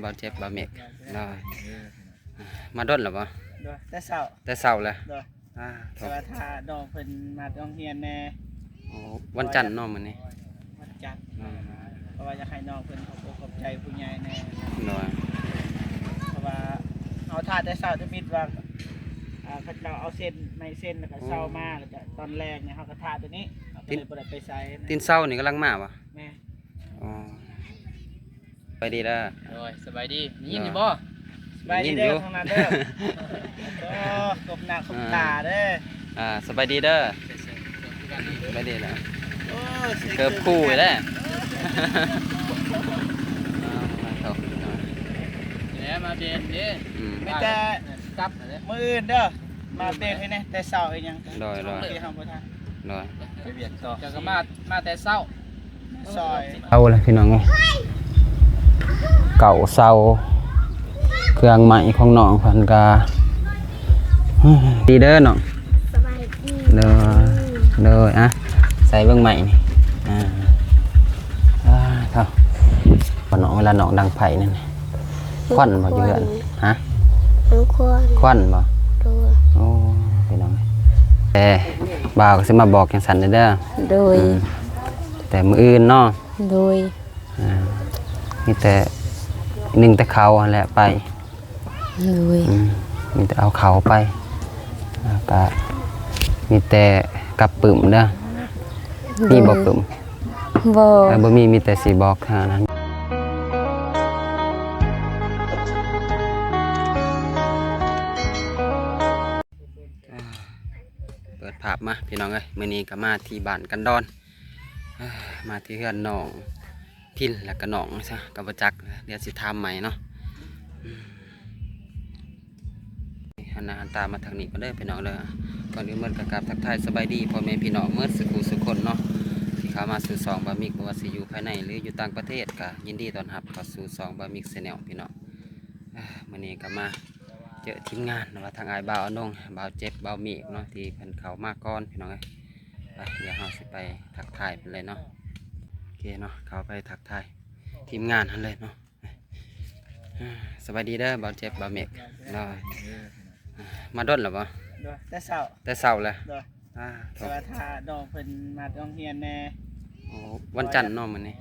ບ່າວເຈັບ ບ່າວເມັກ ໂດຍ ມາດົນແລ້ວບໍ່? ໂດຍ ແຕ່ເຊົ້າ ແຕ່ເຊົ້າແລ້ວ ໂດຍ ອ່າ ແຕ່ວ່າຖ້ານ້ອງເພິ່ນມາແຕ່ໂຮງຮຽນແດ່. ໂອ້ ວັນຈັນເນາະມື້ນີ້ ວັນຈັນ ອືມ ເພາະວ່າຢາກໃຫ້ນ້ອງເພິ່ນຂອບອົກຂອບໃຈຜູ້ໃຫຍ່ແດ່ ໂດຍ ເພາະວ່າເຮົາຖ້າແຕ່ເຊົ້າ ທຳອິດວ່າ ອ່າ ເຂົາເຈົ້າເອົາເຊັນ ໄມ້ເຊັນ ແລ້ວກໍເຊົ້າມາ ແລ້ວກໍຕອນແລງນີ້ເຮົາກໍຖ້າໂຕນີ້ ເຮົາກໍເລີຍບໍ່ໄດ້ໄປໃສນະ. ຕີນເຊົ້ານີ້ກຳລັງມາບໍ່? ແມ່ນ ອໍ ສະບາຍດີເດີ ໂດຍ ສະບາຍດີ ໄດ້ຍິນຢູ່ບໍ່? ສະບາຍດີເດີ ທາງນັ້ນເດີ ໂອ້ ກົບໜ້າກົບຕາເດີ ອ່າ ສະບາຍດີເດີ ສະບາຍດີເດີ ໂອ້ ເກີບຄູ່ແລ້ວ ແລ້ວມາເດນເດ້ ອືມ ມີແຕ່ກັບມື້ອື່ນເດີ ມາເດນໃຫ້ແດ່ ແຕ່ເຊົ້າເຮັດຫຍັງ ໂດຍ ໂດຍ ທີ່ເຮົາບໍ່ທັນ ໂດຍ ໄປວຽກຕໍ່ ເຈົ້າກໍມາ ມາແຕ່ເຊົ້າ ເຊົ້າແລ້ວພີ່ນ້ອງເອີຍ ເຂົ້າເຊົ້າ ເຄື່ອງໄມ້ຂອງນ້ອງເພິ່ນກະ ດີເດີນ້ອງ ສະບາຍດີ ໂດຍ ໂດຍ ອ່ະ ໃສ່ເບິ່ງໄມ້ນີ້ ອ່າ ອ່າ ເທົ່າ ວ່ານ້ອງ ເວລານ້ອງດັງໄຟນັ້ນ ຄວັນບໍ່ຢູ່ເຮືອນ? ຮະ? ຄວັນ ຄວັນບໍ່? ໂດຍ ໂອ້ ພີ່ນ້ອງ ແຕ່ບ່າວກໍຊິມາບອກຈັ່ງຊັ້ນເດີ ໂດຍ ອືມ ແຕ່ມື້ອື່ນເນາະ ໂດຍ ອ່າ ມີແຕ່ໜຶ້ງແຕ່ເຂົ້າຫັ້ນແຫຼະໄປ ໂດຍ ອືມ ມີແຕ່ເອົາເຂົ້າໄປ ແລ້ວກະມີແຕ່ກັບປຶ້ມເດີ ໂດຍ ມີບໍ່ປຶ້ມ? ບໍ່ ເອີ ບໍ່ມີ ມີແຕ່ຊິບອກເທົ່ານັ້ນ. ເປີດພາບມາພີ່ນ້ອງເອີຍ ມື້ນີ້ກໍມາທີ່ບ້ານກັນດອນ ມາທີ່ເຮືອນນ້ອງພິນ ແລ້ວກໍນ້ອງຊະກໍບໍ່ຈັກ ດຽວຊິຖາມໃໝ່ເນາະ. ອືມ ຫັນໜ້າຫັນຕາມາທາງນີ້ກ່ອນເດີພີ່ນ້ອງເດີ. ກ່ອນອື່ນໝົດກໍກາບທັກທາຍສະບາຍດີພໍ່ແມ່ພີ່ນ້ອງໝົດສູ່ຜູ້ສູ່ຄົນເນາະ ທີ່ເຂົ້າມາສູ່ຊ່ອງບ່າວມິກ ບໍ່ວ່າຊິຢູ່ພາຍໃນ ຫຼື ຢູ່ຕ່າງປະເທດ ກໍຍິນດີຕ້ອນຮັບເຂົ້າສູ່ຊ່ອງບ່າວມິກ Channel ພີ່ນ້ອງ. ເອີ ມື້ນີ້ກໍມາເຈີທີມງານ ວ່າທາງອ້າຍບ່າວອານົງ ບ່າວເຈັບ ບ່າວເມກເນາະ ທີ່ເພິ່ນເຂົ້າມາກ່ອນພີ່ນ້ອງເອີຍ. ໄປ ດຽວເຮົາຊິໄປທັກທາຍເພິ່ນເລີຍເນາະ. ໂອເຄເນາະ ເຂົ້າໄປທັກທາຍທີມງານຫັ້ນເລີຍເນາະ. ສະບາຍດີເດີ ບ່າວເຈັບ ບ່າວເມັກ ໂດຍ ມາດົນແລ້ວບໍ່? ໂດຍ ແຕ່ເຊົ້າ ແຕ່ເຊົ້າແລ້ວ ໂດຍ ອ່າ ແຕ່ວ່າຖ້ານ້ອງເພິ່ນມາແຕ່ໂຮງຮຽນແດ່. ໂອ້ ວັນຈັນເນາະມື້ນີ້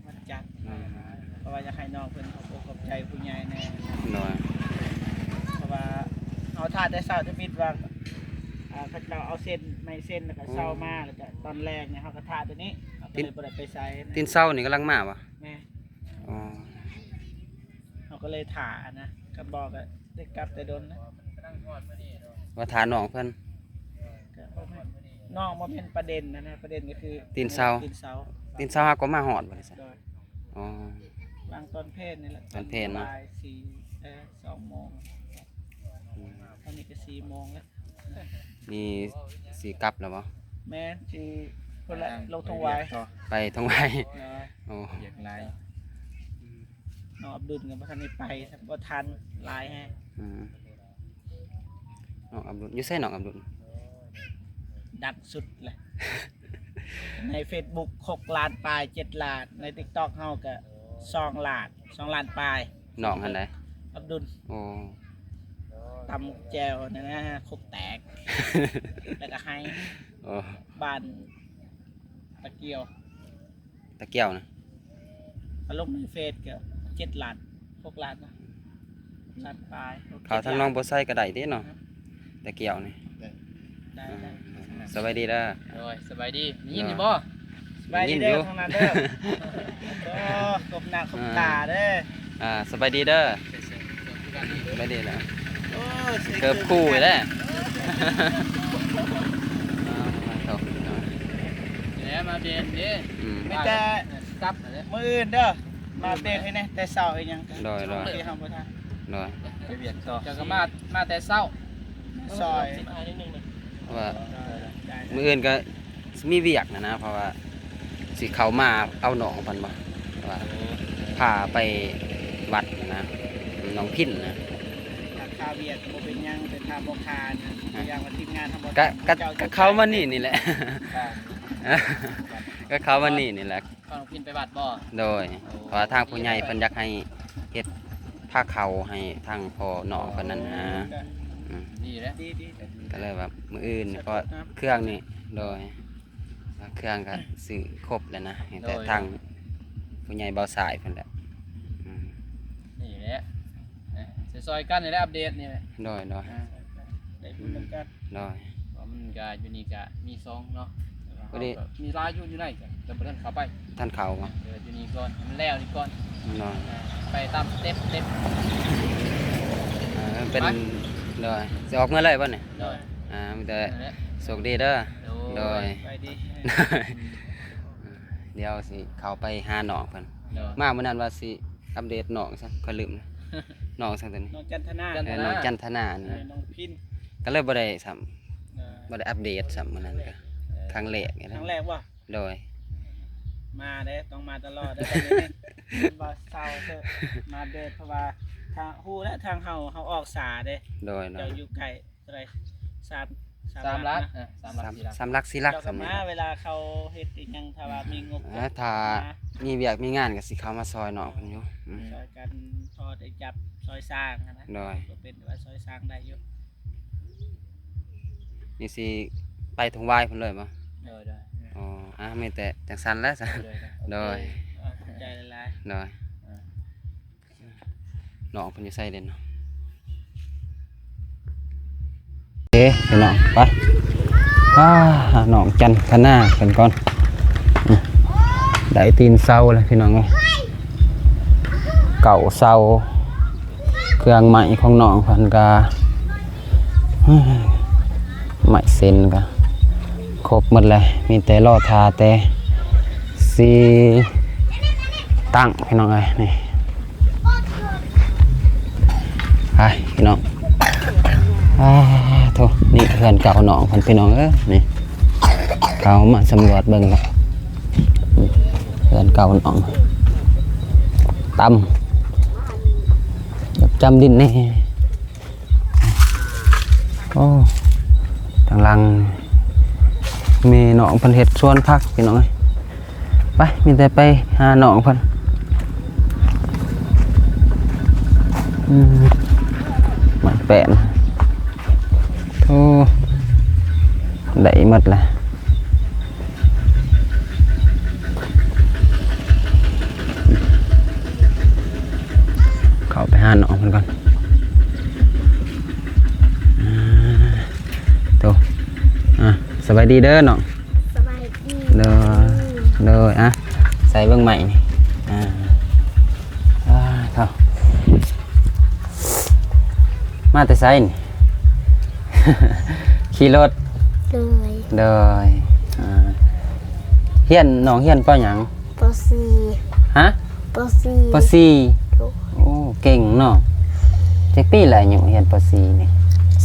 ວັນຈັນ ອືມ ເພາະວ່າຢາກໃຫ້ນ້ອງເພິ່ນຂອບອົກຂອບໃຈຜູ້ໃຫຍ່ແດ່ ໂດຍ ເພາະວ່າເຮົາຖ້າແຕ່ເຊົ້າ ທຳອິດວ່າ ອ່າ ເຂົາເຈົ້າເອົາເຊັນ ໄມ້ເຊັນ ແລ້ວກໍເຊົ້າມາ ແລ້ວກໍຕອນແລງນີ້ເຮົາກໍຖ້າໂຕນີ້ ເຮົາກໍເລີຍບໍ່ໄດ້ໄປໃສນະ. ຕີນເຊົ້ານີ້ກຳລັງມາບໍ່? ແມ່ນ ອໍ ເຮົາກໍເລີຍຖ້ານະ ຄັນບໍ່ກໍໄດ້ກັບແຕ່ດົນນະ ວ່າຖ້ານ້ອງເພິ່ນ ກໍບໍ່ແມ່ນ ນ້ອງບໍ່ແມ່ນປະເດັນນະ ປະເດັນກໍຄືຕີນເຊົ້າ ຕີນເຊົ້າ ຕີນເຊົ້າເຮົາກໍມາຮອດບໍລິສັດ ໂດຍ ອໍ ຫວ່າງຕອນເພນນີ້ແຫຼະ ຕອນເພນເນາະ ບ່າຍສີ່ ເອີ ສອງໂມງ ອືມ ຕອນນີ້ກໍສີ່ໂມງແລ້ວ. ນີ້ຊິກັບແລ້ວບໍ່? ແມ່ນ ຊິພຸ້ນແຫຼະ ລົງທົ່ງຫວາຍ ໄປທົ່ງຫວາຍ ໂອ້ ວຽກຫຼາຍ ນ້ອງອັບດຸນກໍບໍ່ທັນໄດ້ໄປ ບໍ່ທັນ ຫຼາຍແຮງ ອືມ ນ້ອງອັບດຸນ ຢູ່ໃສນ້ອງອັບດຸນ? ດັງສຸດແຫຼະ ໃນເຟສບຸກຫົກລ້ານປາຍ ເຈັດລ້ານ ໃນຕິກຕັອກເຮົາກໍສອງລ້ານ ສອງລ້ານປາຍ ນ້ອງຫັ້ນໃດ? ອັບດຸນ ໂອ້ ຕຳແຈ່ວນັ້ນນະ ຄົກແຕກ ແລ້ວກໍໄຮ ໂອ້ ບ້ານຕະກຽວ ຕະກຽວນະ ກໍລົງໃນເຟສກໍເຈັດລ້ານ ຫົກລ້ານນະ ລ້ານປາຍ ເຂົ້າທາງໜອງບົວໄຊກໍໄດ້ເດ້ເນາະ ຕະກຽວນີ້ ໄດ້ ໄດ້ ອືມ ໄດ້ ສະບາຍດີເດີ ໂດຍ ສະບາຍດີ ໄດ້ຍິນຢູ່ບໍ່? ສະບາຍດີເດີ ໄດ້ຍິນຢູ່ ທາງນັ້ນເດີ ໂອ້ ກົບໜ້າກົບຕາເດີ ອ່າ ສະບາຍດີເດີ ສະບາຍດີເດີ ໂອ້ ເກີບຄູ່ແລ້ວ ອ່າ ເຂົ້າ ແລ້ວມາເດນເດ້ ອືມ ມີແຕ່ກັບ ມື້ອື່ນເດີ ມາເຕະໃຫ້ແດ່ ແຕ່ເຊົ້າເຮັດຫຍັງ ໂດຍ ໂດຍ ທີ່ເຮົາບໍ່ທັນ ໂດຍ ໄປວຽກຕໍ່ ເຈົ້າກໍມາ ມາແຕ່ເຊົ້າ ຊ່ອຍ ເພາະວ່າ ໂດຍ ໂດຍ ມື້ອື່ນກໍຊິມີວຽກນະນະ ເພາະວ່າຊິເຂົ້າມາເອົານ້ອງເພິ່ນບໍ່ ວ່າ ໂອ້ ພາໄປວັດນະ ນ້ອງພິນນະ ຖ້າຄາວຽກກໍບໍ່ເປັນຫຍັງ ແຕ່ຖ້າບໍ່ຄານະ ອາ ຢ່າງວ່າທີມງານເຮົາບໍ່ ກໍ ກໍ ກໍເຂົ້າມານີ້ນີ້ແຫຼະ ອ່າ ກໍເຂົ້າມານີ້ນີ້ແຫຼະ ພານ້ອງພິນໄປວັດບໍ່? ໂດຍ ໂອ້ ເພາະວ່າທາງຜູ້ໃຫຍ່ເພິ່ນຢາກໃຫ້ເຮັດ ປາເຂົ້າໃຫ້ທາງພໍ່ນ້ອງເພິ່ນນັ້ນນະ. ອືມ ດີແຫຼະ ດີໆ ກໍເລີຍວ່າມື້ອື່ນ ເພາະເຄື່ອງນີ້ ໂດຍ ເຄື່ອງກໍຊື້ຄົບແລ້ວນະ ມີແຕ່ ໂດຍ ທາງຜູ້ໃຫຍ່ບ່າວຊາຍເພິ່ນແຫຼະ. ອືມ ນີ້ແຫຼະ ເອີ ຊ່ອຍໆກັນນີ້ແຫຼະ ອັບເດດນີ້ແຫຼະ. ໂດຍໆ ອາ ໄດ້ບຸນນຳກັນ. ໂດຍ ເພາະມັນກະຢູ່ນີ້ກະມີຊ່ອງເນາະ ແຕ່ວ່າເຮົາກະມີຫຼາຍຢູ່ ຢູ່ໃນກະ ແຕ່ບໍ່ທັນເຂົ້າໄປ. ທັນເຂົ້າບໍ່? ເອີ ຢູ່ນີ້ກ່ອນ ໃຫ້ມັນແລ້ວນີ້ກ່ອນ. ໂດຍ ອາ ໄປຕາມສະເຕັບ ສະເຕັບ. ເອີ ເປັນ ໂດຍ ຊິອອກເມືອເລີຍບໍ່ນີ້? ໂດຍ ອາ ມີແຕ່ ນັ້ນແຫຼະ ໂຊກດີເດີ. ໂດຍ ໂດຍ ໄປດີ. ດຽວຊິເຂົ້າໄປຫານ້ອງເພິ່ນ. ໂດຍ ມາມື້ນັ້ນວ່າຊິອັບເດດນ້ອງຊະ ຂ້ອຍລືມ. ນ້ອງສັງຕົວນີ້ ນ້ອງຈັນທະນາ. ເອີ ນ້ອງຈັນທະນານີ້ ເອີ ນ້ອງພິນ ກໍເລີຍບໍ່ໄດ້ຊ້ຳ. ເອີ ບໍ່ໄດ້ອັບເດດຊ້ຳມື້ນັ້ນກະ ເອີ ຄັ້ງແລກນີ້ນະ. ຄັ້ງແລກບໍ່? ໂດຍ ມາເດ້ ຕ້ອງມາຕະຫຼອດເດ້ ບໍ່ເຊົາເດີ ມາເດີ ເພາະວ່າທາງ ຮູ້ແລ້ວ ທາງເຮົາ ເຮົາອອກສາເດ້. ໂດຍໆ ເຈົ້າຢູ່ໃກ້ ເທົ່າໃດ ສາມ ສາມຫຼັກນະ ເອີ ສາມຫຼັກ ສີ່ຫຼັກ ສາມຫຼັກ ສີ່ຫຼັກ. ເຈົ້າກໍມາເວລາເຂົາເຮັດອີ່ຫຍັງ ຖ້າວ່າມີງົບ ເອີ ຖ້າມີວຽກມີງານກໍຊິເຂົ້າມາຊ່ອຍນ້ອງເພິ່ນຢູ່. ອືມ ຊ່ອຍກັນພໍໄດ້ຈັບ ຊ່ອຍສ້າງຫັ້ນນະ. ໂດຍ ກໍເປັນວ່າຊ່ອຍສ້າງໄດ້ຢູ່. ນີ້ຊິໄປທົ່ງວາຍພຸ້ນເລີຍບໍ່? ໂດຍໆ ອໍ ອາ ມີແຕ່ຈັ່ງຊັ້ນແຫຼະ. ໂດຍໆ ໂດຍ ຂອບໃຈຫຼາຍໆ. ໂດຍ ນ້ອງເພິ່ນຢູ່ໃສເດເນາະ? ເອີ ພີ່ນ້ອງ ໄປ ອາ ນ້ອງຈັນທະນາເພິ່ນກ່ອນ. ໄດ້ຕີນເສົາແລ້ວພີ່ນ້ອງເອີຍ ເກົ້າເສົາ. ເຄື່ອງໄມ້ຂອງນ້ອງເພິ່ນກະ ໄມ້ເສັ້ນກະຄົບໝົດແລ້ວ ມີແຕ່ລໍຖ້າແຕ່ຊິຕັ້ງ ພີ່ນ້ອງເອີຍ. ນີ້ ໄປພີ່ນ້ອງ ອາ ໂທ້ ນີ້ເຮືອນເກົ່ານ້ອງເພິ່ນພີ່ນ້ອງເອີຍ. ນີ້ ເຂົ້າມາສຳຫຼວດເບິ່ງ ເຮືອນເກົ່ານ້ອງ ຕ່ຳ ຈັບຈຳດິນແດ່. ໂອ້ ທາງຫຼັງແມ່ນ້ອງເພິ່ນເຮັດສວນຜັກ ພີ່ນ້ອງເອີຍ. ໄປ ມີແຕ່ໄປຫານ້ອງເພິ່ນ. ອືມ ມັນແປນ ໂອ້ ໄດ້ໝົດລະ. ເຂົ້າໄປຫານ້ອງເພິ່ນກ່ອນ. ອາ ໂຕ ອາ ສະບາຍດີເດີນ້ອງ. ສະບາຍດີ. ໂດຍ ໂດຍ ອາ ໃສ່ເບິ່ງໃໝ່ນີ້. ອາ ອາ ເຂົ້າ ມາແຕ່ໃສນີ້? ຂີ່ລົດ. ໂດຍ ໂດຍ ອາ ຮຽນ ນ້ອງຮຽນ ປໍ ຫຍັງ? ປໍສີ່. ຮະ? ປໍສີ່. ປໍສີ່. ໂດຍ ໂອ້ ເກັ່ງເນາະ. ຈັກປີລະອາຍຸຮຽນ ປໍສີ່ ນີ້?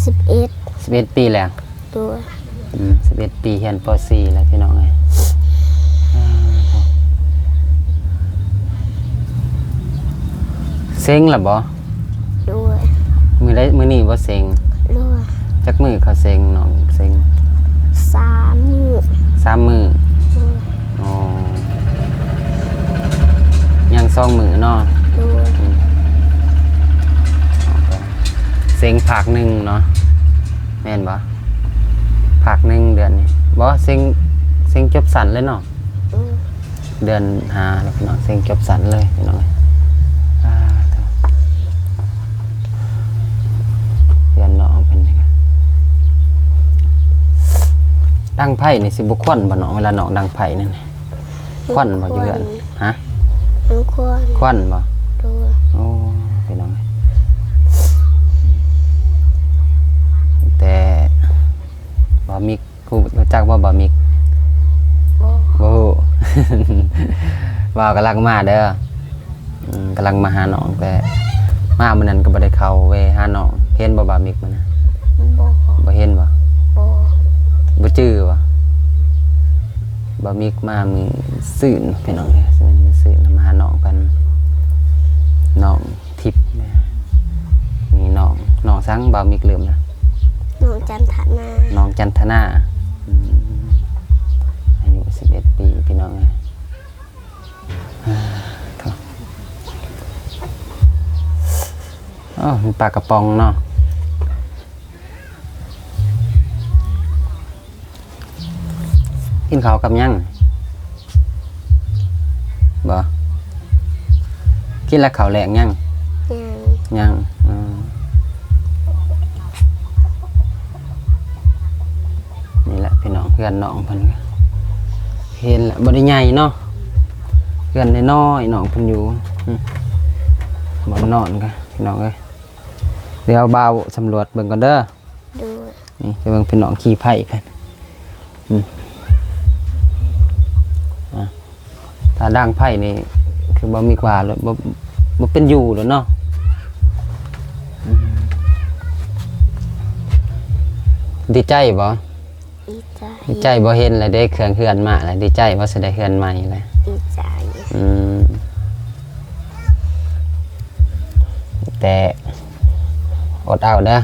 ສິບເອັດ. ສິບເອັດປີແລ້ວ. ໂດຍ ອືມ ສິບເອັດປີຮຽນ ປໍສີ່ ແລ້ວພີ່ນ້ອງເອີຍ. ເສັງລະບໍ່? ໂດຍ ມື້ໃດ ມື້ນີ້ບໍ່ເສັງ? ໂດຍ ຈັກມື້ເຂົາເສັງ ນ້ອງເສັງ? ສາມມື້. ສາມມື້. ໂດຍ ອໍ ຍັງສອງມື້ເນາະ. ໂດຍ ອືມ ເສັງພາກໜຶ່ງເນາະ ແມ່ນບໍ່? ພາກໜຶ່ງເດືອນນີ້ ບໍ່ ເສັງ ເສັງຈົບຊັ້ນເລີຍເນາະ. ອືມ ເດືອນຫ້າແລ້ວພີ່ນ້ອງ ເສັງຈົບຊັ້ນເລີຍພີ່ນ້ອງ. ອາ ໂທ້ ເຮືອນນ້ອງເພິ່ນນີ້ ດັງໄຟນີ້ຊິບໍ່ຄວັນບໍ່ນ້ອງ? ເວລານ້ອງດັງໄຟນັ້ນ ຄວັນບໍ່ຢູ່ເຮືອນ? ຮະ? ມັນຄວັນ. ຄວັນບໍ່? ໂດຍ ໂອ້ ພີ່ນ້ອງ ແຕ່ບໍ່ມີ ຮູ້ ຮູ້ຈັກບໍ່ ບ່າວມິກ? ບໍ່ ບໍ່ຮູ້. ບ່າວກຳລັງມາເດີ. ອືມ ກຳລັງມາຫານ້ອງ ແຕ່ມາມື້ນັ້ນກໍບໍ່ໄດ້ເຂົ້າແວ່ຫານ້ອງ. ເຫັນບໍ່ ບ່າວມິກມື້ນັ້ນ? ບໍ່ ບໍ່ເຫັນບໍ່? ບໍ່ ບໍ່ຈື່ບໍ່? ບ່າວມິກມາມື້ຊືນ ພີ່ນ້ອງເອີຍ ມື້ຊືນມາຫານ້ອງເພິ່ນ ນ້ອງ ທິບ ມີນ້ອງ ນ້ອງສັງ ບ່າວມິກລືມລະ. ນ້ອງຈັນທະນາ. ນ້ອງຈັນທະນາ ອືມ ອາຍຸສິບເອັດປີ ພີ່ນ້ອງເອີຍ. ອາ ໂທ້ ອ ເອີ ມີປາກະປ໋ອງເນາະ. ກິນເຂົ້າກັບຫຍັງ? ບໍ່ ກິນແລ້ວເຂົ້າແລງຍັງ? ຍັງ ຍັງ. ອືມ ນີ້ແຫຼະພີ່ນ້ອງ ເຮືອນນ້ອງເພິ່ນ ເຫັນແລ້ວບໍ່ໄດ້ໃຫຍ່ເນາະ ເຮືອນນ້ອຍໆ ນ້ອງເພິ່ນຢູ່. ອືມ ບ່ອນນອນກະພີ່ນ້ອງເອີຍ ດຽວບ່າວສຳຫຼວດເບິ່ງກ່ອນເດີ. ໂດຍ ນີ້ໄປເບິ່ງພີ່ນ້ອງຂີ່ໄຟກັນ. ອືມ ອ່າ ຖ້າດັງໄຟນີ້ຄືບໍ່ມີກວ່າ ບໍ່ ບໍ່ເປັນຢູ່ແລ້ວເນາະ. ອືມ ດີໃຈບໍ່? ດີໃຈ ດີໃຈບໍ່? ເຫັນແລ້ວເດ້ ເຄື່ອງເຮືອນມາແລ້ວ ດີໃຈບໍ່? ຊິໄດ້ເຮືອນໃໝ່ແລ້ວ ດີໃຈ. ອືມ ແຕ່ອົດເອົາເດີ.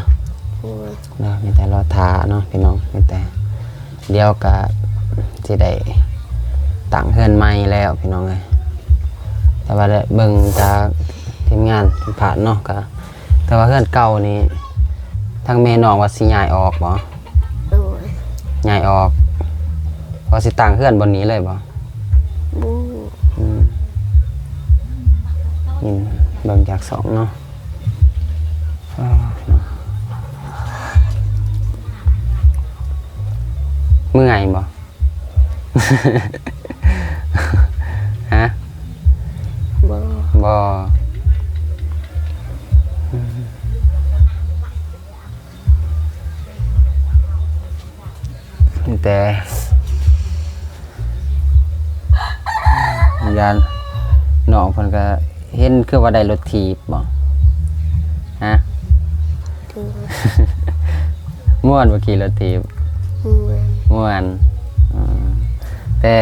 ໂດຍ ເນາະ ມີແຕ່ລໍຖ້າເນາະພີ່ນ້ອງ ມີແຕ່ ດຽວກະຊິໄດ້ຕັ້ງເຮືອນໃໝ່ແລ້ວພີ່ນ້ອງເອີຍ. ແຕ່ວ່າໄດ້ເບິ່ງຈາກທີມງານຜ່ານເນາະ ກະ ແຕ່ວ່າເຮືອນເກົ່ານີ້ ທາງແມ່ນ້ອງວ່າຊິຍ້າຍອອກບໍ່? ໂດຍ ຍ້າຍອອກ ວ່າຊິຕັ້ງເຮືອນບ່ອນນີ້ເລີຍບໍ່? ບໍ່ ອືມ ນີ້ເບິ່ງຈາກຊ່ອງເນາະ. ເອີ ເນາະ ເມື່ອຍບໍ່? ຮະ? ບໍ່ ບໍ່. ອືມ ແຕ່ ຢ້ານ ນ້ອງເພິ່ນກະເຫັນຄືວ່າໄດ້ລົດຖີບບໍ່? ຮະ? ໂດຍ ມ່ວນບໍ່ຂີ່ລົດຖີບ? ມ່ວນ ມ່ວນ. ອືມ ແຕ່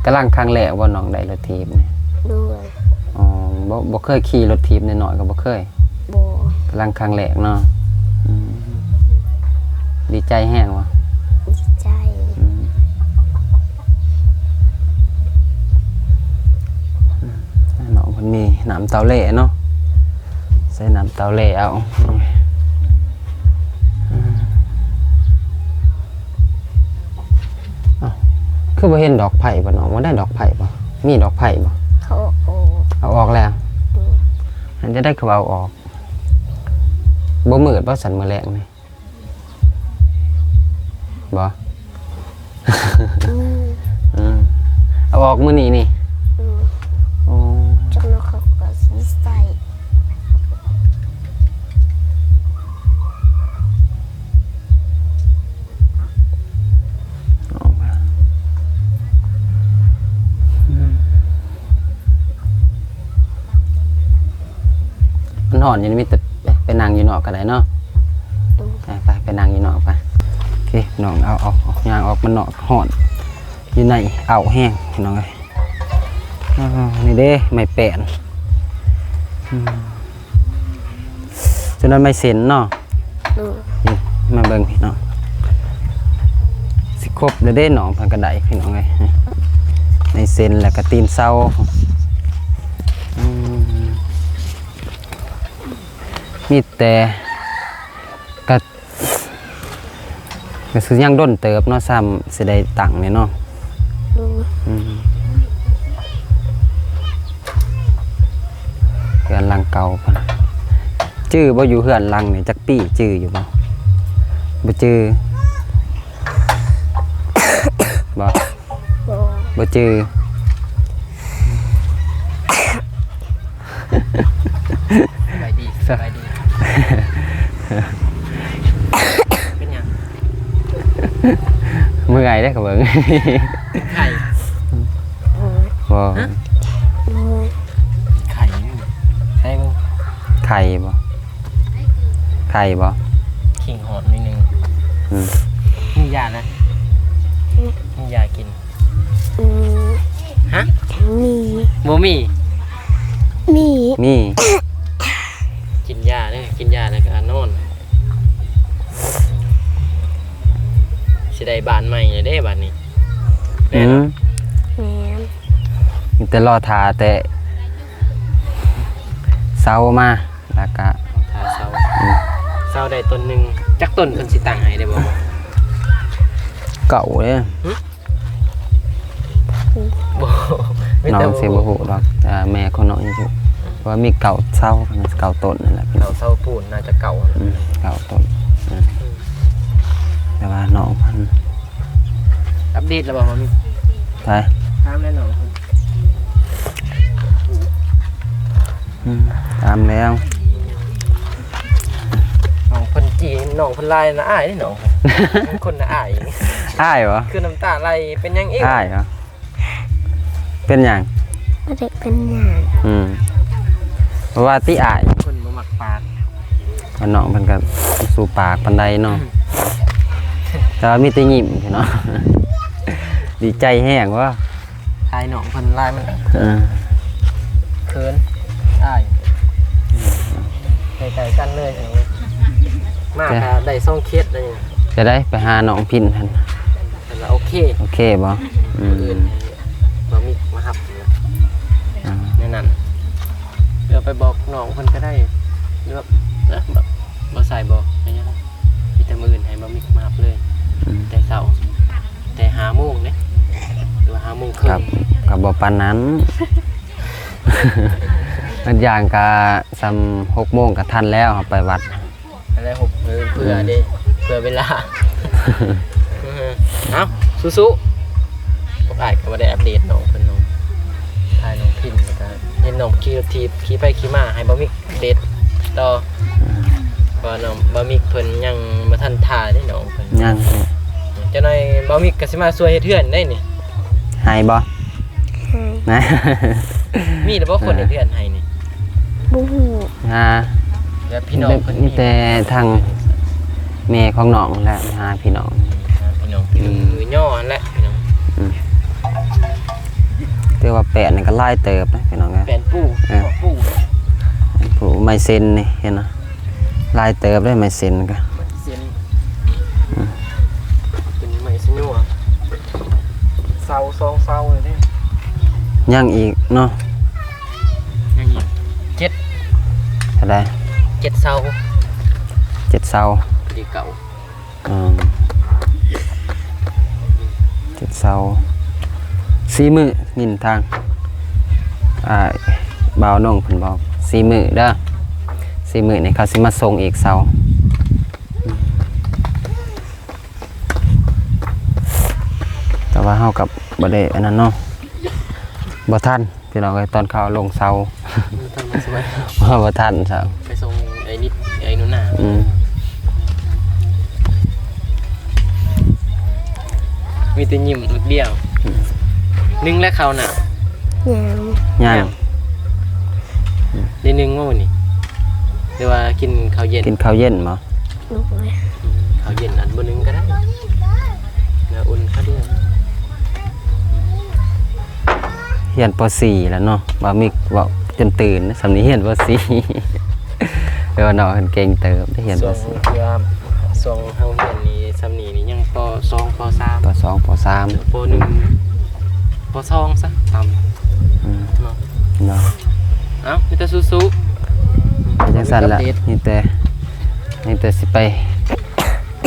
ກຳລັງຄັ້ງແລກບໍ່ ນ້ອງໄດ້ລົດຖີບນີ້? ໂດຍ ອໍ ບໍ່ ບໍ່ເຄີຍຂີ່ລົດຖີບ ນ້ອຍໆ ກະບໍ່ເຄີຍ? ບໍ່ ກຳລັງຄັ້ງແລກເນາະ. ອືມ ດີໃຈແຮງບໍ່? ດີໃຈ. ອືມ ອືມ ນ້ອງເພິ່ນມີນ້ຳເຕົ້າແລ່ເນາະ ໃສ່ນ້ຳເຕົ້າແລ່ເອົາ. ອືມ ອ້າວ ຄືບໍ່ເຫັນດອກໄຟບໍ່ນ້ອງ? ບໍ່ໄດ້ດອກໄຟບໍ່? ມີດອກໄຟບໍ່? ເຂົາເອົາອອກ ເອົາອອກແລ້ວ. ໂດຍ ຫັ້ນຈະໄດ້ຄືວ່າເອົາອອກ ບໍ່ມືດບໍ່ຊັ້ນມື້ແລງນີ້? ບໍ່ ອືມ ອືມ ເອົາອອກມື້ນີ້ນີ້. ອືມ ໂອ້ ຈັກໜ່ອຍເຂົາກະຊິໃສ່ ມັນຮ້ອນຢູ່ນີ້ ມີແຕ່ໄປ ໄປນັ່ງຢູ່ນອກກະໄດ້ເນາະ. ໂດຍ ໄປ ໄປ ໄປນັ່ງຢູ່ນອກໄປ. ໂອເຄ ນ້ອງ ເອົາ ເອົາ ເອົາ ຍ່າງອອກມານອກ ຮ້ອນຢູ່ໃນເອົາແຮງ ພີ່ນ້ອງເອີຍ. ອ່າ ນີ້ເດ້ ໄມ້ແປ້ນ ອືມ ສ່ວນນັ້ນໄມ້ເສັ້ນເນາະ. ໂດຍ ນີ້ ມາເບິ່ງພີ່ນ້ອງ ຊິຄົບແລ້ວເດ້ ນ້ອງເພິ່ນກະໄດ້ ພີ່ນ້ອງເອີຍ. ໄມ້ເສັ້ນ ແລ້ວກະຕີນເສົາ ອືມ ມີແຕ່ ກະ ກະຊິຍັງດົນເຕີບເນາະ ຊ້ຳຊິໄດ້ຕັ້ງນີ້ເນາະ. ໂດຍ ອືມ ເຮືອນຫຼັງເກົ່າພຸ້ນ. ຈື່ບໍ່ ຢູ່ເຮືອນຫຼັງນີ້ຈັກປີ ຈື່ຢູ່ບໍ່? ບໍ່ຈື່ ບໍ່? ບໍ່ ບໍ່ຈື່. ສະບາຍດີ ສະບາຍດີ. ເປັນຫຍັງ? ເມື່ອຍເດ້ ກະເບິ່ງ ໄຂ້ ບໍ່ ຮະ? ໄຂ້ ໄຂ້ບໍ່? ໄຂ້ບໍ່? ໄຂ້ບໍ່? ຂີງຫອດໜ້ອຍໜຶ່ງ. ອືມ ມີຢານະ? ມີຢາກິນ? ອືມ ຮະ? ມີ ບໍ່ມີ? ມີ ມີ. ກິນຢາເດີ ກິນຢາແລ້ວກະນອນ. ຊິໄດ້ບ້ານໃໝ່ແລ້ວເດ້ບາດນີ້. ອືມ ແມ່ນ ມີແຕ່ລໍຖ້າແຕ່ ເຊົາມາ ແລ້ວກະ ຖ້າເຊົາ ອືມ ເຊົາໄດ້ຕົ້ນໜຶ່ງ ຈັກຕົ້ນເພິ່ນຊິຕັ້ງໃຫ້ໄດ້ບໍ່? ເກົ້າເດ້. ຫຶ? ບໍ່ ມີແຕ່ ນ້ອງຊິບໍ່ຮູ້ດອກ ແຕ່ແມ່ຂອງນ້ອງຊິຮູ້ ເພາະວ່າມີເກົ້າເສົາ ເກົ້າຕົ້ນນັ້ນແຫຼະ ເກົ້າເສົາປູນ ໜ້າຈະເກົ້າ ອືມ ເກົ້າຕົ້ນ ອືມ ແຕ່ວ່ານ້ອງເພິ່ນ ອັບເດດແລ້ວບໍ່? ບໍ່ມີ ໄປ ຖາມແນ່ນ້ອງເພິ່ນ ອືມ ຖາມແລ້ວ ນ້ອງເພິ່ນຈີ ນ້ອງເພິ່ນລາຍນະ ອາຍເດ້ນ້ອງ ຄົນນະອາຍ ອາຍບໍ່? ຄືນ້ຳຕາໄຫຼ ເປັນຫຍັງອີກ? ອາຍບໍ່? ເປັນຫຍັງ? ບໍ່ໄດ້ເປັນຫຍັງ ອືມ ເພາະວ່າຕິອາຍ ຄົນບໍ່ມັກປາກ ວ່ານ້ອງເພິ່ນກໍບໍ່ສູ້ປາກປານໃດເນາະ ອືມ ແຕ່ວ່າມີແຕ່ຍິ້ມເນາະ ດີໃຈແຮງວະ ຖ່າຍນ້ອງເພິ່ນລາຍມັນ ເອີ ເຂີນ ອາຍ ໃກ້ໆກັນເລີຍ ມາກໍໄດ້ສອງເຂດເລີຍ ຈະໄດ້ໄປຫານ້ອງພິນຫັ້ນ ເພິ່ນວ່າໂອເຄ ໂອເຄບໍ່? ອືມ ມື້ອື່ນໃຫ້ບ່າວມິກມາຮັບ ອ່າ ແນວນັ້ນ ເອີ ໄປບອກນ້ອງເພິ່ນກໍໄດ້ ຫຼືວ່າ ເອີ ບໍ່ ບໍ່ໃສ່ບໍ່ ເປັນຫຍັງ ມີແຕ່ມື້ອື່ນໃຫ້ບ່າວມິກມາຮັບເລີຍ ອືມ ແຕ່ເຊົ້າ ແຕ່ຫ້າໂມງເດ້ ຫຼືວ່າຫ້າໂມງເຄິ່ງ ກໍ ກໍບໍ່ປານນັ້ນ ບາງຢ່າງກໍສ່ຳຫົກໂມງກໍທັນແລ້ວ ເຮົາໄປວັດ ອັນນັ້ນຫົກ ເອີ ເພື່ອເດ້ ເພື່ອເວລາ ເອີ ເອົ້າ ສູ້ໆ ພວກອ້າຍກໍບໍ່ໄດ້ອັບເດດນ້ອງເພິ່ນເນາະ ຖ່າຍນ້ອງພິນ ແລ້ວກໍເຫັນນ້ອງຂີ່ລົດຖີບ ຂີ່ໄປຂີ່ມາ ໃຫ້ບ່າວມິກອັບເດດຕໍ່ ເພາະວ່ານ້ອງບ່າວມິກເພິ່ນຍັງບໍ່ທັນຖ່າຍເດ້ນ້ອງເພິ່ນ ຍັງ ຈັກໜ້ອຍບ່າວມິກກໍຊິມາຊ່ວຍເຮັດເຮືອນໄດ້ນີ້ ໃຫ້ບໍ່? ໃຫ້ ນະ ມີແລ້ວບໍ່ຄົນເຮັດເຮືອນໃຫ້ນີ້? ບໍ່ຮູ້ ຫາ ແບບພີ່ນ້ອງເພິ່ນ ມີແຕ່ທາງແມ່ຂອງນ້ອງແຫຼະ ຫາພີ່ນ້ອງ ຫາພີ່ນ້ອງ ອືມ ຄືຍໍຫັ້ນແຫຼະພີ່ນ້ອງ ອືມ ແຕ່ວ່າແປ້ນນີ້ກໍຫຼາຍເຕີບນະພີ່ນ້ອງເອີຍ ແປ້ນປູ ເອີ ປູ ປູໄມ້ເຊັນນີ້ ເຫັນບໍ່? ຫຼາຍເຕີບເດ້ໄມ້ເຊັນກໍ ໄມ້ເຊັນ ອືມ ເປັນໄມ້ຊະໂຍ ເສົາສອງເສົາເລີຍເດ້ ຍັງອີກເນາະ ຍັງອີກເຈັດ ເທົ່າໃດ? ເຈັດເສົາ ເຈັດເສົາ ດີເກົ້າ ອືມ ເຈັດເສົາ ສີ່ມື້ ຍິນທາງ ອ່າ ບ່າວນ້ອງເພິ່ນບອກ ສີ່ມື້ເດີ ສີ່ມື້ນີ້ເຂົາຊິມາສົ່ງອີກເສົາ ແຕ່ວ່າເຮົາກໍບໍ່ໄດ້ອັນນັ້ນເນາະ ບໍ່ທັນ ພີ່ນ້ອງເອີຍ ຕອນເຂົາລົງເສົາ ບໍ່ທັນມາຊ່ວຍ ບໍ່ທັນຊ້ຳ ໄປສົ່ງໄອ້ນິດ ໄອ້ໜູນາ ອືມ ມີແຕ່ຍິ້ມລູກດຽວ ອືມ ໜຶ່ງແລ້ວເຂົ້ານະ ຍັງ ຍັງ ຍັງ ໄດ້ໜຶ່ງບໍ່ມື້ນີ້ ຫຼືວ່າກິນເຂົ້າເຢັນ? ກິນເຂົ້າເຢັນບໍ່? ອືມ ເຂົ້າເຢັນອັນບໍ່ໜຶ່ງກໍໄດ້ ແລ້ວອຸ່ນເຂົ້າດຽວ ຮຽນ ປໍສີ່ ແລ້ວເນາະ ບ່າວມິກເວົ້າຈົນຕື່ນ ສ່ຳນີ້ຮຽນ ປໍສີ່ ແຕ່ວ່ານ້ອງເພິ່ນເກັ່ງເຕີບໄດ້ຮຽນ ປໍສີ່ ຊ່ວງເຮົາຮຽນນີ້ ສ່ຳນີ້ນີ້ຍັງ ປໍສອງ ປໍສາມ ປໍສອງ ປໍສາມ ປໍໜຶ່ງ ປໍສອງຊະ ຕ່ຳ ອືມ ເນາະ ເນາະ ເອົ້າ ມີແຕ່ສູ້ໆ ເປັນຈັ່ງຊັ້ນລະ ມີແຕ່ ມີແຕ່ຊິໄປ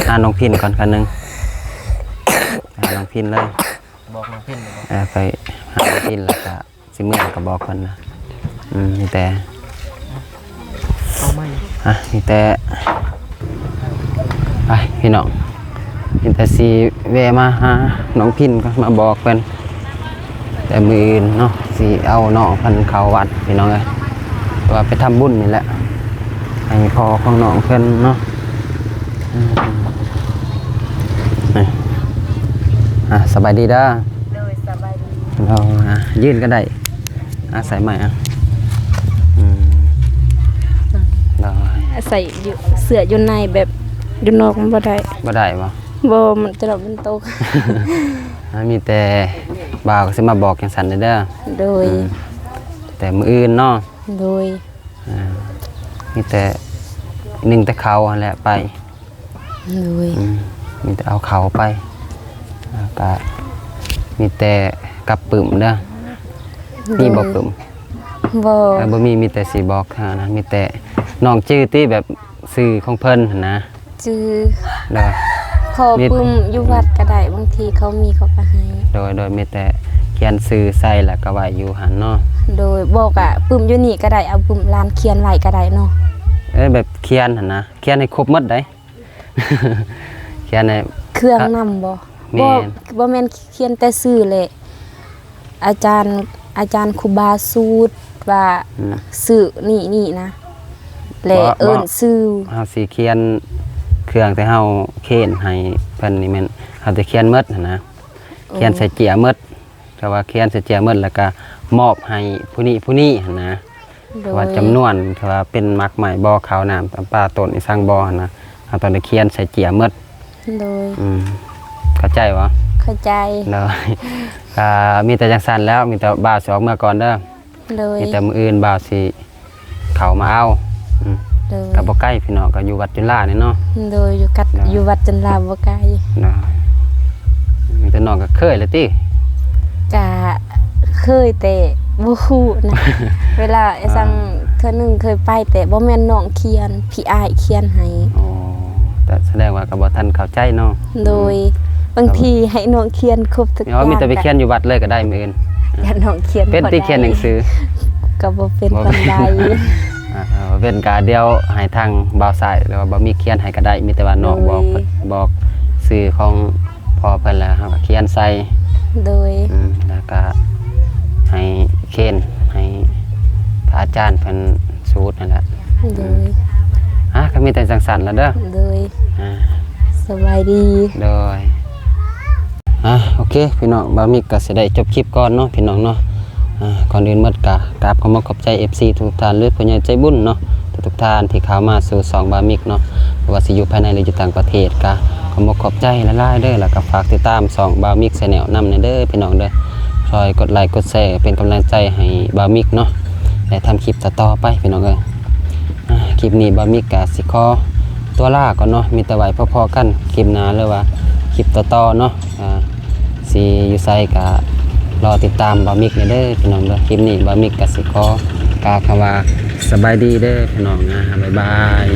ຫານ້ອງພິນກ່ອນຄັນໜຶ່ງ ໄປຫານ້ອງພິນເລີຍ ບອກນ້ອງພິນ ເອີ ໄປຫານ້ອງພິນແລ້ວກະຊິເມືອກະບອກເພິ່ນນະ ອືມ ມີແຕ່ ເອົາໃໝ່ ອ່ະ ມີແຕ່ ໄປພີ່ນ້ອງ ມີແຕ່ຊິແວ່ມາຫານ້ອງພິນກ່ອນ ມາບອກເພິ່ນ ແຕ່ມື້ອື່ນເນາະ ຊິເອົານ້ອງເພິ່ນເຂົ້າວັດພີ່ນ້ອງເອີຍ ວ່າໄປທຳບຸນນີ້ແຫຼະ ໃຫ້ພໍ່ຂອງນ້ອງເພິ່ນເນາະ ອືມ ອ່ະ ສະບາຍດີເດີ ໂດຍ ສະບາຍດີ ໂດຍ ອ່ະ ຢືນກໍໄດ້ ອ່າ ໃສ່ໄມ້ ອ່າ ອືມ ໄດ້ ໃສ່ຢູ່ ເສື້ອຢູ່ໃນ ແບບຢູ່ນອກມັນບໍ່ໄດ້ ບໍ່ໄດ້ບໍ່? ບໍ່ ມັນຈະ ມັນຕົກ ອ່າ ມີແຕ່ບ່າວກໍຊິມາບອກຈັ່ງຊັ້ນເດີ ໂດຍ ອືມ ແຕ່ມື້ອື່ນເນາະ ໂດຍ ອ່າ ມີແຕ່ໜຶ່ງແຕ່ເຂົ້າຫັ້ນແຫຼະໄປ ໂດຍ ອືມ ມີແຕ່ເອົາເຂົ້າໄປ ແລ້ວກະມີແຕ່ກັບປຶ້ມເດີ ໂດຍ ມີບໍ່ປຶ້ມ? ບໍ່ ເອີ ບໍ່ມີ ມີແຕ່ຊິບອກເທົ່ານັ້ນນະ ມີແຕ່ນ້ອງຈື່ຕິ ແບບຊື່ຂອງເພິ່ນຫັ້ນນະ? ຈື່ ໂດຍ ຂໍ ມີ ປຶ້ມຢູ່ວັດກໍໄດ້ ບາງທີເຂົາມີເຂົາກໍໃຫ້. ໂດຍ ໂດຍ ມີແຕ່ຂຽນຊື່ໃສ່ແລ້ວກໍໄວ້ຢູ່ຫັ້ນເນາະ. ໂດຍ ບໍ່ກະປຶ້ມຢູ່ນີ້ກໍໄດ້ ເອົາປຶ້ມຫຼານຂຽນໄວ້ກໍໄດ້ເນາະ. ເອີ ແບບຂຽນຫັ້ນນະ ຂຽນໃຫ້ຄົບໝົດໄດ໋ ຂຽນໃຫ້ ເຄື່ອງນຳບໍ່? ແມ່ນ ບໍ່ ບໍ່ແມ່ນຂຽນແຕ່ຊື່ແຫຼະ ອາຈານ ອາຈານຄູບາສູດວ່າ ອືມ ຊື່ນີ້ນີ້ນະ ແລະ ບໍ່ ເອີ້ນ ບໍ່ ຊື່ ເຮົາຊິຂຽນເຄື່ອງທີ່ເຮົາເຄນໃຫ້ເພິ່ນນີ້ແມ່ນ ເຮົາຈະຂຽນໝົດຫັ້ນນະ ໂອ້ ຂຽນໃສ່ເຈ້ຍໝົດ ແຕ່ວ່າຂຽນໃສ່ເຈ້ຍໝົດ ແລ້ວກະມອບໃຫ້ຜູ້ນີ້ຜູ້ນີ້ຫັ້ນນະ. ໂດຍ ວ່າຈຳນວນ ຖ້າວ່າເປັນໝາກໄມ້ບໍ່ ເຂົ້ານ້ຳ ຕຳປາຕົ້ນອີ່ສັງບໍ່ຫັ້ນນະ ເຮົາຕ້ອງໄດ້ຂຽນໃສ່ເຈ້ຍໝົດ. ໂດຍ ອືມ ເຂົ້າໃຈບໍ່? ເຂົ້າໃຈ. ໂດຍ ກໍມີແຕ່ຈັ່ງຊັ້ນແລ້ວ ມີແຕ່ບ່າວຊິອອກເມືອກ່ອນເດີ. ໂດຍ ມີແຕ່ມື້ອື່ນບ່າວຊິເຂົ້າມາເອົາ. ອືມ ໂດຍ ກໍບໍ່ໄກພີ່ນ້ອງ ກໍຢູ່ວັດຈຸລານີ້ເນາະ. ໂດຍ ຢູ່ກັດ ໂດຍ ຢູ່ວັດຈຸລາບໍ່ໄກ. ໂດຍ ມີແຕ່ນ້ອງກໍເຄີຍແລ້ວຕິ? ກະເຄີຍແຕ່ບໍ່ຮູ້ນະ ເວລາ ອ່າ ຈັ່ງເທື່ອໜຶ່ງເຄີຍໄປ ແຕ່ບໍ່ແມ່ນນ້ອງຂຽນ ພີ່ອ້າຍຂຽນໃຫ້. ອໍ ແຕ່ສະແດງວ່າກໍບໍ່ທັນເຂົ້າໃຈເນາະ. ໂດຍ ອືມ ບາງທີໃຫ້ນ້ອງຂຽນຄົບທຸກຢ່າງ ມີແຕ່ໄປຂຽນຢູ່ວັດເລີຍກໍໄດ້ມື້ອື່ນ. ຢ້ານນ້ອງຂຽນ ເປັນຕິ ບໍ່ໄດ້ ຂຽນໜັງສື ກໍບໍ່ເປັນ ບໍ່ ປານໃດ. ອ່າ ເປັນກະດຽວໃຫ້ທາງບ່າວຊາຍ ຫຼືວ່າບ່າວມິກຂຽນໃຫ້ກໍໄດ້ ມີແຕ່ວ່ານ້ອງ ໂດຍ ບອກ ບອກຊື່ຂອງພໍ່ເພິ່ນ ແລ້ວເຮົາກໍຂຽນໃສ່. ໂດຍ ອືມ ແລ້ວກໍໃຫ້ເຄນ ໃຫ້ພະອາຈານເພິ່ນສູດນັ້ນແຫຼະ. ໂດຍ ອືມ ອ່າ ກໍມີແຕ່ຈັ່ງຊັ້ນລະເດີ. ໂດຍ ອ່າ ສະບາຍດີ. ໂດຍ ອ່າ ໂອເຄ ພີ່ນ້ອງ ບ່າວມິກກໍຊິໄດ້ຈົບຄລິບກ່ອນເນາະ ພີ່ນ້ອງເນາະ. ອ່າ ກ່ອນອື່ນໝົດກໍກາບຂອບອົກຂອບໃຈ ເອັຟຊີ ທຸກໆທ່ານ ຫຼືຜູ້ໃຫຍ່ໃຈບຸນເນາະ ທຸກໆທ່ານທີ່ເຂົ້າມາສູ່ຊ່ອງບ່າວມິກເນາະ ບໍ່ວ່າຊິຢູ່ພາຍໃນ ຫຼືຢູ່ຕ່າງປະເທດ ກໍຂອບອົກຂອບໃຈຫຼາຍໆເດີ. ແລ້ວກໍຝາກຕິດຕາມຊ່ອງບ່າວມິກ Channel ນຳແດ່ເດີ ພີ່ນ້ອງເດີ. ຊ່ອຍກົດໄລກົດແຊ ເປັນກຳລັງໃຈໃຫ້ບ່າວມິກເນາະ ໄດ້ທຳຄລິບຕໍ່ໆໄປ ພີ່ນ້ອງເອີຍ. ອ່າ ຄລິບນີ້ບ່າວມິກກໍຊິຂໍຕົວລາກ່ອນເນາະ ມີແຕ່ໄວ້ພໍ້ໆກັນຄລິບໜ້າ ຫຼືວ່າຄລິບຕໍ່ໆເນາະ. ອ່າ ຊິຢູ່ໃສກໍລໍຕິດຕາມບ່າວມິກແດ່ເດີ ພີ່ນ້ອງເດີ. ຄລິບນີ້ບ່າວມິກກໍຊິຂໍກ່າວຄຳວ່າສະບາຍດີເດີ ພີ່ນ້ອງນະ. ບາຍບາຍ.